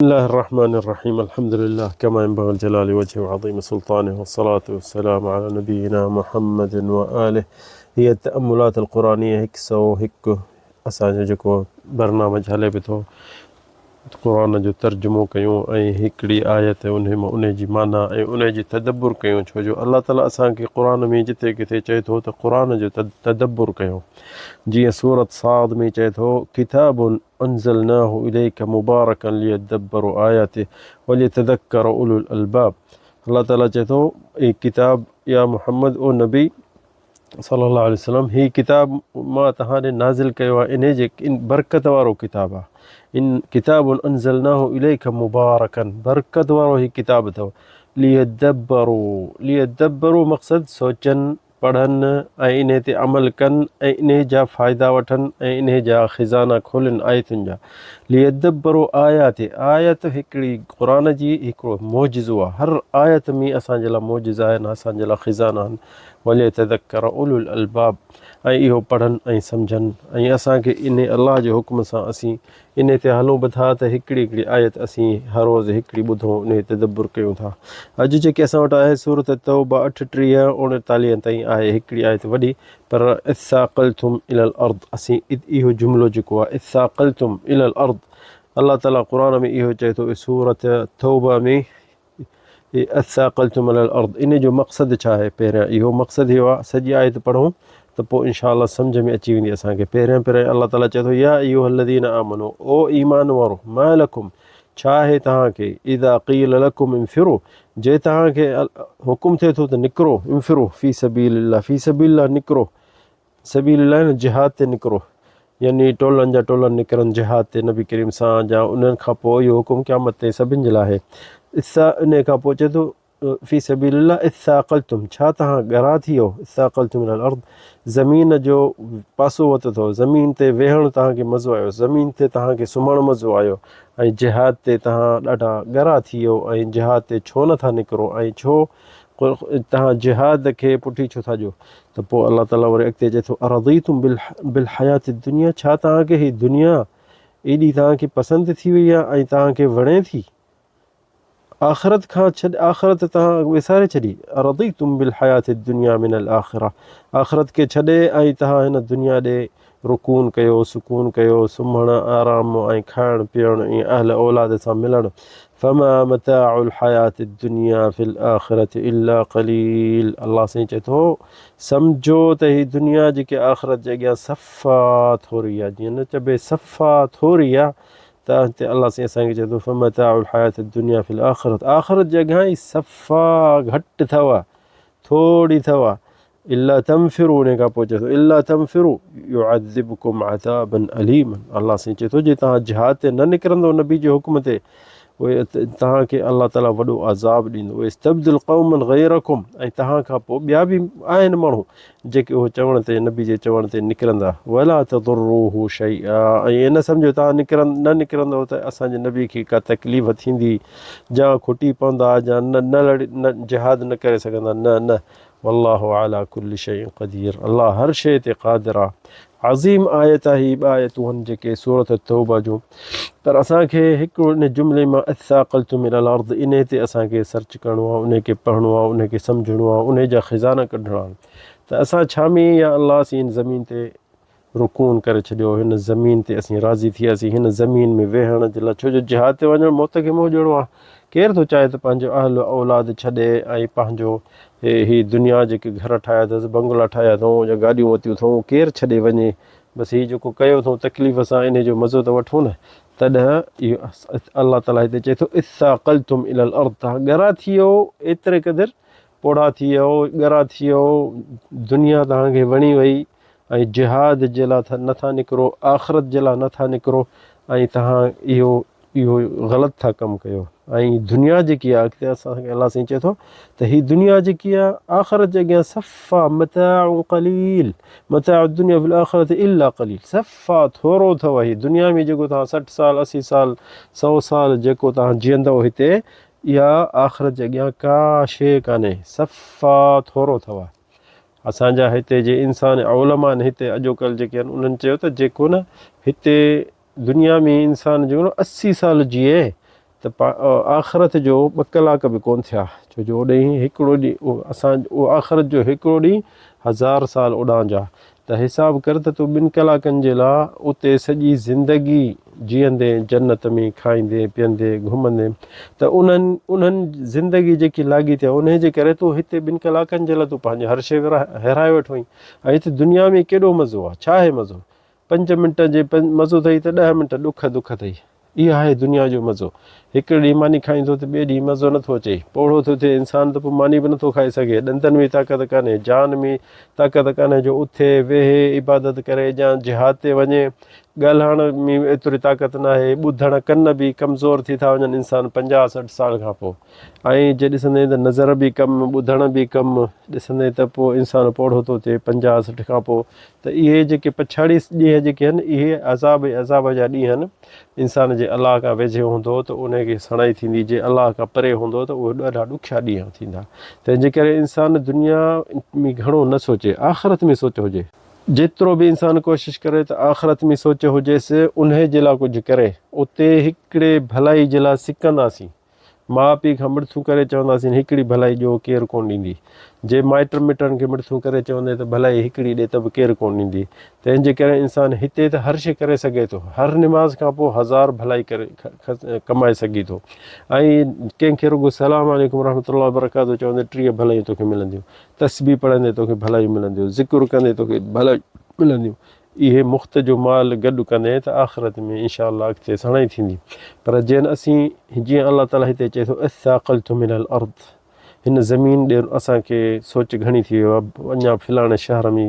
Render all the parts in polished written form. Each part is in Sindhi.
بسم الله الرحمن الرحيم الحمد لله كما ينبغي الجلال وجهه وعظيم سلطانه والصلاة والسلام على نبينا محمد وآله هي التأملات القرآنية هڪ سئو هڪ اسان جو جيڪو برنامج هلي پيو ٿو قرآن جو ترجمو ڪيون ۽ هڪڙي آيت انهي مان انهي جي معنيٰ ۽ انهي جي تدبر ڪيون ڇو جو الله تعالي اسان کي قرآن ۾ جتي ڪٿي چئي ٿو ته قرآن جو تدبر ڪيو جيئن سورت صاد ۾ چئي ٿو ڪتاب انزلناه اليک مبارڪا ليدبروا آياته وليتذڪر اولو الالباب الله تعالي چئي ٿو اي ڪتاب يا محمد او نبي صلي الله عليه وسلم هي ڪتاب مان توهان ڏي نازل ڪيو آهي انهي جي برڪت وارو ڪتاب آهي ان ڪتاب انزلناه اليک مبارڪا برڪت وارو هي ڪتاب اٿو ليدبروا ليدبروا مقصد سوچن پڙهن ۽ انهي تي عمل ڪن ۽ انهي جا فائدا وٺن ۽ انهي جا خزانا کولين آيتن جا ليدبروا آياته آيت هڪڙي قرآن جي هڪڙو معجزو آهي هر آيت ۾ اسان جي لاء معجزا آهن اسان جي لاء خزانا آهن وليتذڪر اولو الالباب ۽ اهو پڙهن ۽ سمجهن ۽ اسان کي انهي الله جي حڪم سان اسين انهي تي هلون به ٿا ته هڪڙي هڪڙي آيت اسين هر روز هڪڙي ٻڌون انهي تدبر ڪيون ٿا. اڄ جيڪي اسان وٽ آهي سورة التوبه اٺٽيهه اوڻيتاليهن تائين آهي هڪڙي آيت وڏي پر اثاقلتم الي الارض اسين اهو جملو جيڪو آهي اثاقلتم الي الارض الله تعالي قرآن ۾ اهو چئي ٿو سورة توبه ۾ اثاقلتم علي الارض ان جو مقصد ڇا آهي پهريان اهو مقصد اهو آهي سڄي آيت پڙهون ته پوء انشاء الله سمجھ ۾ اچي ويندي اسان کي پهريان پهريان الله تعالي چئي ٿو يا ايها الذين آمنو او ايمان وارو ما لكم ڇا آهي توهان کي اذا قيل لكم انفروا جي توهان کي حڪم ٿئي ٿو ته نڪرو انفروا في سبيل الله في سبيل الله نڪرو سبيل الله يعني جهاد تي نڪرو يعني ٽولن جا ٽولا نڪرن جهاد تي نبي ڪريم سان جا انهن کان پوء اهو حڪم قيامت تائين سڀن جي لاء آهي ان کان پوء چئي ٿو في سبيل الله اثاقلتم ڇا توهان ڳرا ٿي ويو اثاقلتم الى الارض زمين جو پاسو ورتو اٿو زمين تي ويهڻ توهان کي مزو آيو زمين تي توهان کي سمهڻ مزو آيو ۽ جهاد تي توهان ڏاڍا ڳرا ٿي ويو ۽ جهاد تي ڇو نٿا نڪرو ۽ ڇو توهان جهاد کي پٺي ڇو ٿا ڏيو ته پوء الله تعاليٰ وري اڳتي چئي ٿو ارضيتم بالحيات الدنيا ڇا توهان کي هي دنيا ايڏي توهان کي پسند ٿي وئي آهي ۽ توهان کي وڻي ٿي آخرت کان ڇڏ آخرت توهان وساري ڇڏي ارضيتم بالحيات الدنيا من الاخره آخرت کي ڇڏي ۽ توهان هن دنيا ڏي رڪون ڪيو، سڪون ڪيو، سمهڻ، آرام ۽ کائڻ پيئڻ ۽ اهل اولاد سان ملڻ، فما متاع الحياة الدنيا في الاخرة الا قليل الله سائين چئي ٿو سمجهو ته هي دنيا جيڪي آخرت جي اڳيان صفا ٿوري آهي جيئن نه چئبي صفا ٿوري آهي ته هتي الله سائين اسان کي چئي ٿو فمتاع الحياة الدنيا في الاخرة آخرت جي اڳيان هي صفا گهٽ اٿو ٿوري اٿو الا تنفروا ان کان پوء چئي ٿو الا تنفروا يعذبڪم عذابا اليما الله سائين چئي ٿو جي توهان جهاد تي نه نڪرندو نبي جي حڪم تي اهي توهان کي الله تعالي وڏو عذاب ڏيندو ويستبدل قوما غيرڪم ۽ توهان کان پوء ٻيا به آهن ماڻهو جيڪي اهو چوڻ تي نبي جي چوڻ تي نڪرندا ولا تضروه شيئا ۽ ائين نه سمجهو توهان نڪرن نه نڪرندو ته اسان جي نبي کي ڪا تڪليف ٿيندي جا کٽي پوندا جا نه نه جهاد نه ڪري سگهندا نه نه والله علي ڪل شيء قدير الله هر شيء تي قادر آ. عظيم آيت آهي هي ٻه آيتون هن جيڪي سورة التوبه جون پر اسان کي هڪ ان جملي مان اثاقلتم الي الارض انهي تي اسان کي سرچ ڪرڻو آ انهي کي پڙهڻو آ انهي کي سمجهڻو آ انهي جا خزانا ڪڍڻا آهن ته اسان ڇا ۾ يا الله اسين ان زمين تي رڪون ڪري ڇڏيو، هن زمين تي اسين راضي ٿي وياسين، هن زمين ۾ ويهڻ جي لاء، ڇو جو جهاد تي وڃڻ موت کي منهن ڏيڻو آهي، ڪير ٿو چاهي ته پنهنجو اهل و اولاد ڇڏي ۽ پنهنجو هي دنيا جيڪي گهر ٺاهيا اٿس، بنگلا ٺاهيا اٿئون يا گاڏيون ورتيون اٿئون، ڪير ڇڏي وڃي، بس هي جيڪو ڪيو اٿئون تڪليف سان انهي جو مزو ته وٺون نه، تڏهن اهو الله تعاليٰ هتي چئي ٿو اثاقلتم الي الارض توهان ڳرا ٿي ويو ايتري قدر پوڙها ٿي ويو، ڳرا ٿي ويو، دنيا توهان کي وڻي وئي ۽ جهاد جي لاء نه ٿا نڪرو، آخرت جي لاء نه ٿا نڪرو ۽ توهان اهو اهو غلط ٿا ڪم ڪيو ۽ دنيا جيڪي آهي اڳتي اسان کي الله سائين چئي ٿو ته هي دنيا جيڪي آهي آخرت جي اڳيان صفا متاع قليل متاع الدنيا في الاخرة الا قليل صفا ٿورو اٿو هي دنيا ۾ جيڪو توهان 60 سال 80 سال 100 سال جيڪو توهان جيئندو هتي اها آخرت جي اڳيان ڪا شيء ڪانهي، صفا ٿورو اٿو. اسان جا هتي جي انسان علماء آهن هتي اڄوڪلهه جيڪي آهن انهن چيو ته جيڪو نه هتي دنيا ۾ انسان جيڪو نه 80 سال جيئي ته آخرت جو ٻه ڪلاڪ به ڪونه ٿيا، ڇو جو اوڏهين هڪڙو ڏينهن اسان آخرت جو هڪڙو ڏينهن هزار سال اوڏانهن جا، ته حساب ڪر ته تون ٻن ڪلاڪن جي لاء اتي سڄي زندگي جيئندين، جنت ۾ کائيندين، پيئندين، گهمندين ته انهن انهن زندگي جيڪي لاڳيتي آهي انهي جي ڪري تون هتي ٻن ڪلاڪن جي لاء تون پنهنجي هر شيء هيرائي ويٺو آهين ۽ هتي دنيا ۾ ڪيڏو مزو آهي، ڇا آهي مزو؟ پنج منٽ جي مزو اٿئي ته ڏهه منٽ ڏک دک اٿئي. اهو آهي دنيا جو مزو. هڪڙي ڏينهن ماني کائين ٿو ته ٻئي ڏينهن مزو نٿو اچي. پوڙهو ٿو ٿئي انسان ته پوء ماني به نٿو کائي سگهي. ڏندن ۾ طاقت ڪانهي، جان ۾ طاقت ڪانهي جو اٿي، ويهي، عبادت ڪري يا جهاد تي وڃي. ڳالهائڻ ۾ ايتري طاقت ناهي، ٻڌڻ ڪن به ڪمزور ٿي ٿا وڃن انسان پنجاهه 60 سال کان پوء. ۽ جي ڏسندين ته نظر به ڪم، ٻڌڻ به ڪم، ڏسندين ته پوء انسان پوڙهو ٿو ٿئي 50 60 کان پوء ته اهي جيڪي پڇاڙي ڏينهن جيڪي آهن اهي عذاب ئي عذاب جا ڏينهن آهن. انسان جي الله کان ويجهو هوندو ته ان کي سڻائي ٿيندي، جي الله کان پري هوندو ته اهي ڏاڍا ڏکيا ڏينهن ٿيندا. تنهن جي ڪري انسان دنيا ۾ گهڻو نه سوچي، آخرت ۾ سوچ هجي. جيترو به انسان ڪوشش ڪري ته آخرت ۾ سوچ هجيس، انهي جي لاء ڪجهه ڪري، اتي هڪڙي ڀلائي جي لاء سڪنداسين. ماء پيء کان مڙٿون ڪري چونداسين هڪڙي ڀلائي ڏيو ڪير ڪونه ڏيندي. جي مائٽ مٽن کي مڙٿون ڪري چوندين ته ڀلائي هڪڙي ڏي ته به ڪير ڪونه ڏيندي. تنهن جي ڪري انسان هتي ته هر شيء ڪري سگهي ٿو. هر نماز کان پوء هزار ڀلائي ڪري ڪمائي سگهي ٿو ۽ ڪنهن کي رڳو سلام عليڪم ورحمة الله وبرڪاته چوندي 30 ڀلايون توکي ملنديون. تسبيح پڙهندي توکي ڀلايون ملنديون. ذڪر ڪندي توکي ڀلايون ملنديون. اهي مفت جو مال گڏ ڪندين ته آخرت ۾ انشاء الله اڳتي سڻائي ٿيندي پر جئن اسين جيئن الله تعالي هتي چئي ٿو اثاقلتم الي الارض هن زمين ڏي اسان کي سوچ گهڻي ٿي ويو آهي اڃا فلاڻي شهر ۾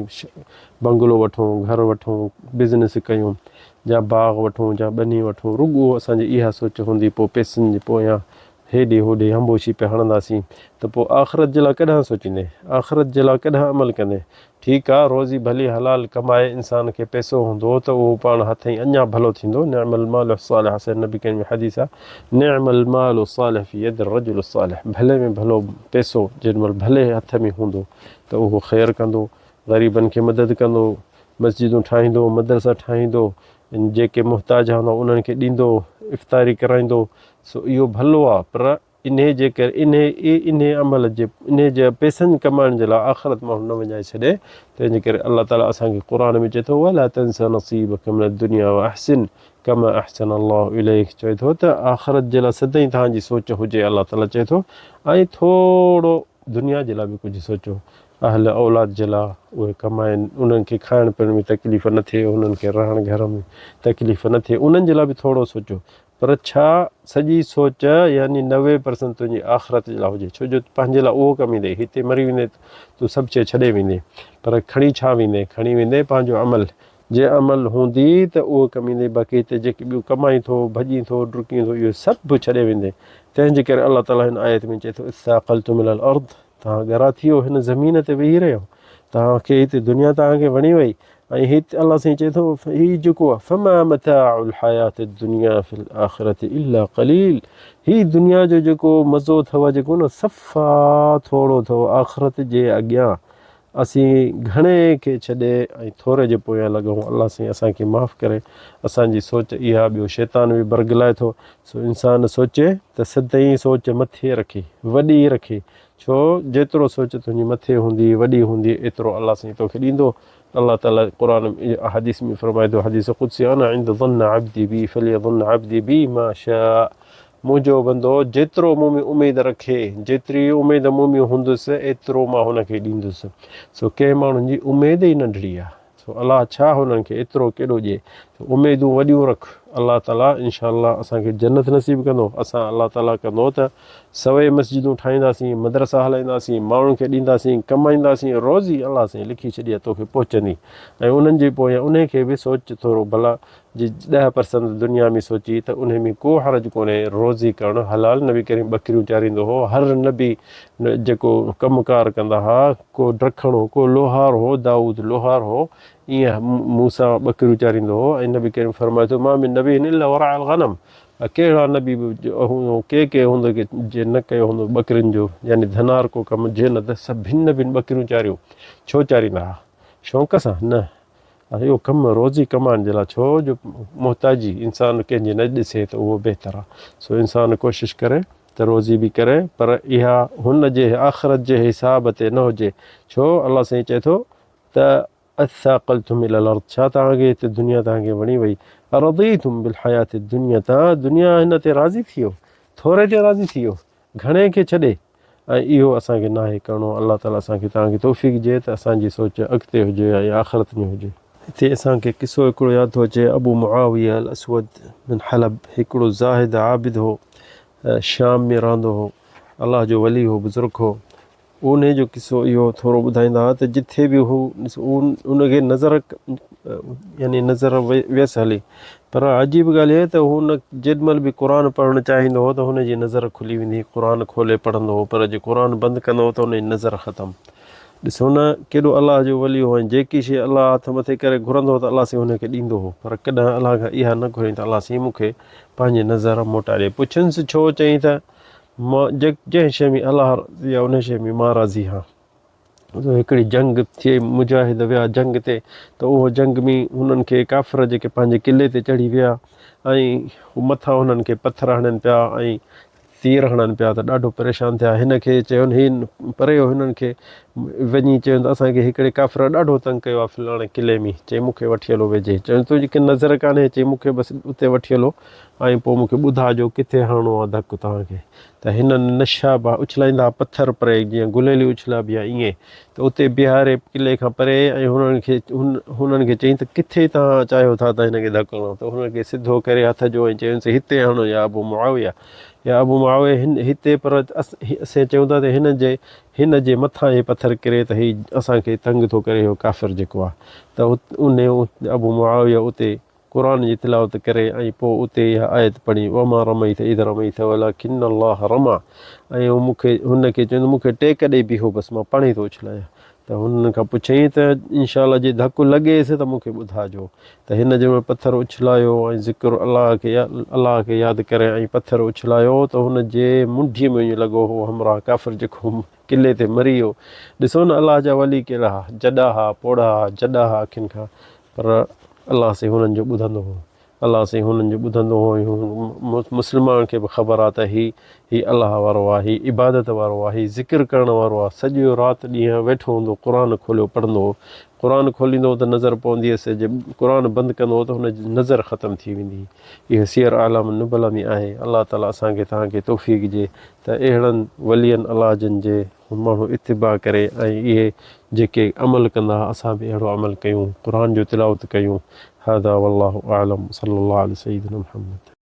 بنگلو وٺون گهر وٺون بزنس ڪيون يا باغ وٺون يا ٻني وٺون رڳو اسان جي اها سوچ هوندي پوء پئسن جي پويان هيڏي هوڏي هنبوشي پيا هڻنداسين ته پوء آخرت جي لاء ڪڏهن سوچيندين؟ آخرت جي لاء ڪڏهن عمل ڪندين؟ ٺيڪ آ روزي ڀلي حلال ڪمائي انسان کي پئسو هوندو ته اهو پاڻ هٿئين اڃا ڀلو ٿيندو، نعم المال الصالح اسان جي نبي ڪريم جي حديث آ، نعم المال الصالح في يد الرجل الصالح ڀلي ۾ ڀلو پئسو جيڏي مهل ڀلي هٿ ۾ هوندو ته اهو خير ڪندو، غريبن کي مدد ڪندو، مسجدون ٺاهيندو، مدرسا ٺاهيندو، جيڪي محتاج هوندا انهن کي ڏيندو، افطاري ڪرائيندو، سو اهو ڀلو آ پر انهي جي ڪري انهي ئي انهي عمل جي انهي جي پئسن ڪمائڻ جي لاء آخرت ماڻهو نه وڃائي ڇڏي تنهن جي ڪري الله تعالي اسان کي قرآن ۾ چئي ٿو ولا تنس نصيبک من الدنيا واحسن ڪما احسن الله اليک چئي ٿو ته آخرت جي لاء سدائين توهان جي سوچ هجي الله تعالي چئي ٿو ۽ ٿورو دنيا جي لاء به ڪجهه سوچو اهل اولاد جي لاء اهي ڪمائن انهن کي کائڻ پيئڻ ۾ تڪليف نه ٿئي انهن کي رهڻ گهر ۾ تڪليف نه ٿئي انهن جي لاء به ٿورو سوچو پر ڇا سڄي سوچ يعني 90 پرسنٽ تنهنجي آخرت جي لاء هجي ڇو جو پنهنجي لاء اهو ڪم ايندئي هتي مري ويندين تون سڀ شيء ڇڏي ويندين پر کڻي ڇا ويندين کڻي ويندين پنهنجو عمل جي عمل هوندي ته اهو ڪم ايندئي باقي هتي جيڪي ٻيو ڪمائين ٿو ڀڄين ٿو ڊڪين ٿو اهو سڀ ڇڏي ويندين تنهن جي ڪري الله تعاليٰ هن آيت ۾ چئي ٿو اثاقلتم الي الارض توهان ڳرا ٿي ويو هن زمين تي ويهي رهيو توهان کي هتي دنيا توهان کي وڻي وئي ۽ هت الله سائين چئي ٿو هي جيڪو آهي فما متاع الحياة الدنيا في الآخرة الا قليل هي دنيا جو جيڪو مزو اٿو جيڪو نه صفا ٿورو اٿو آخرت جي اڳيان اسين گهڻي کي ڇڏي ۽ ٿوري جي پويان لڳون الله سائين اسان کي معاف ڪري اسان جي سوچ اها ٻيو شيطان به برغلائي ٿو سو انسان سوچي ته سدائين سوچ مٿي رکي وڏي رکي ڇو جيترو سوچ تنهنجي مٿي هوندي وڏي هوندي ايترو الله سائين توکي ڏيندو الله تعالي قرآن ۾ حديث ۾ فرمائي ٿو حديث قدسي انا عند ظن عبدي بي فليظن عبدي بي ما شاء منهنجو بندو جيترو مون ۾ اميد رکي جيتري اميد مون ۾ هوندس ايترو مان هن کي ڏيندس سو ڪنهن ماڻهن جي اميد ئي ننڍڙي آهي سو الله ڇا هنن کي ايترو ڪيڏو ڏئي سو اميدون وڏيون رک الله تعالي انشاء الله اسان کي جنت نصيب ڪندو اسان الله تعالي ڪندو ته سوين مسجدون ٺاهينداسين مدرسا هلائينداسين ماڻهن کي ڏينداسين ڪمائينداسين روزي الله سائين لکي ڇڏي آهي توکي پهچندي ۽ انهن جي پويان انهي کي به سوچ ٿورو ڀلا جي 10% دنيا ۾ سوچي ته انهي ۾ ڪو حرج ڪونهي روزي ڪرڻ حلال نبي ڪريم ٻڪريون چاريندو هو هر نبي جيڪو ڪم ڪار ڪندا ها ڪو ڊکڻ هو ڪو لوهار هو دائود لوهار هو ائين موسيٰ ٻڪريون چاريندو هو ۽ نبي ڪريم فرمائي ٿو ما من نبي الا ورعا الغنم ڪهڙا نبي به هوندو ڪي ڪي هوندو ڪي جي نه ڪيو هوندو ٻڪرين جو يعني ڌنار ڪو ڪم جي نه ته سڀن نبين ٻڪريون چاريون ڇو چاريندا ها شوق سان نه. اهو ڪم روزي ڪمائڻ جي لاء ڇو جو محتاجي انسان ڪنهن جي نه ڏسي ته اهو بهتر آهي. سو انسان ڪوشش ڪري ته روزي به ڪري پر اها هن جي آخرت جي حساب تي نه هجي. ڇو الله سائين چئي ٿو ته اثاقلتم الي الارض ڇا توهان کي هتي دنيا توهان کي وڻي وئي ارضيتم بالحياة الدنيا توهان دنيا هن تي راضي ٿي ويو ٿوري تي راضي ٿي ويو گهڻي کي ڇڏي ۽ اهو اسان کي ناهي ڪرڻو الله تعالي اسان کي توهان کي توفيق ڏي ته اسان جي سوچ اڳتي هجي ۽ آخرت ۾ هجي. هتي اسان کي قصو هڪڙو ياد ٿو اچي ابو معاويه الاسود بن حلب هڪڙو زاهد عابد هو شام ۾ رهندو هو الله جو ولي هو بزرگ هو انهي جو قصو اهو ٿورو ٻڌائيندا ها ته جٿي به هو ان کي نظر يعني نظر ويس هلي پر عجيب ڳالهه هي ته هو ان جيڏ مهل به قرآن پڙهڻ چاهيندو هو ته هن جي نظر کلي ويندي هئي قرآن کولي پڙهندو هو پر جي قرآن بند ڪندو هو ته ان جي نظر ختم ڏسو نه ڪيڏو الله جو ولي هو ۽ جيڪي شيء الله هٿ مٿي ڪري گهرندو هو ته الله سائين هن کي ڏيندو هو پر ڪڏهن الله کان اها نه گهريائين ته الله سائين مون کي پنهنجي نظر موٽائي ڏي پڇنس ڇو چيائين ته مان جنهن شيء ۾ الله راضي آهي ان شيء ۾ مان راضي آهيان. هڪڙي جنگ ٿئي مجاهد ويا جنگ تي ته اهو جنگ ۾ هنن کي ڪافر جيڪي پنهنجي قلعي تي چڙهي ويا ۽ هو مٿان هنن کي پٿر هڻن پيا ۽ تير هڻن پيا ته ڏاڍو پريشان ٿيا هن کي چين هي پري هنن کي وڃي چين ته اسان کي هڪڙي ڪافر ڏاڍو تنگ ڪيو آهي فلاڻي قلعي ۾ چي مون کي وٺي هلو ويجهي چين تنهنجي ڪي نظر ڪانهي چي مون کي بس اتي وٺي هلو ۽ پوء مون کي ٻڌاء جو ڪٿي هڻڻو آهي ڌڪ توهان کي ته هنن نشابا اڇلائيندا ها پٿر پري جيئن گليلي اڇلائبي آهي ائين ته اتي بيهاري قلعي کان پري ۽ هنن کي هنن کي چيائين ته ڪٿي توهان چاهيو ٿا ته هن کي ڌڪ هڻو ته هنن کي سڌو ڪري هٿ جو ۽ چيائينس هتي هڻو يا ابو معاويه يا ابو معاويه هن هتي پر اسين چئون ٿا ته هن جي هن جي مٿان هي پٿر ڪري ته هي اسان کي تنگ ٿو ڪري اهو ڪافر جيڪو آهي ته انهي ابو معاويه اتي قرآن جي تلاوت ڪري ۽ پوء اتي اها آيت پڙهي، وما رميت اذ رميت ولڪن الله رميٰ ۽ هو مون کي هن کي چوندو مون کي ٽيڪ ڏئي بيهو بس مان پاڻهي ٿو اڇلايان ته هنن کان پڇيائين ته انشاء الله جي ڌڪ لڳيس ته مون کي ٻڌاجو ته هن جنهن مهل پٿر اڇلايو ۽ ذڪر الله کي الله کي ياد ڪري ۽ پٿر اڇلايو ته هن جي منڍي ۾ وڃي لڳو هو همراهه ڪافر جيڪو قلعي تي مري ويو ڏسو نه الله جا ولي ڪهڙا ها جڏا ها پوڙها ها جڏا ها اکين کان پر الله سائين هنن جو ٻڌندو هو. الله سائين هنن جو ٻڌندو هو ۽ مسلمانن کي به خبر آ ته هي هي الله وارو آ، هي عبادت وارو آ، هي ذڪر ڪرڻ وارو آ. سڄو رات ڏينهن ويٺو هوندو هو قرآن کوليو پڙهندو هو. قرآن کوليندو هو ته نظر پوندي هيس، جي قرآن بند ڪندو هو ته هن جي نظر ختم ٿي ويندي هئي. اهو سير اعلام النبلاء ۾ آهي. الله تعالي اسان کي توهان کي توفيق ڏي ته اهڙن ولين الله جن جي ماڻهو اتباع ڪري ۽ اهي جيڪي عمل ڪندا اسان به اهڙو عمل ڪيون قرآن جو تلاوت ڪيون هذا والله اعلم صلي الله علي سيدنا محمد.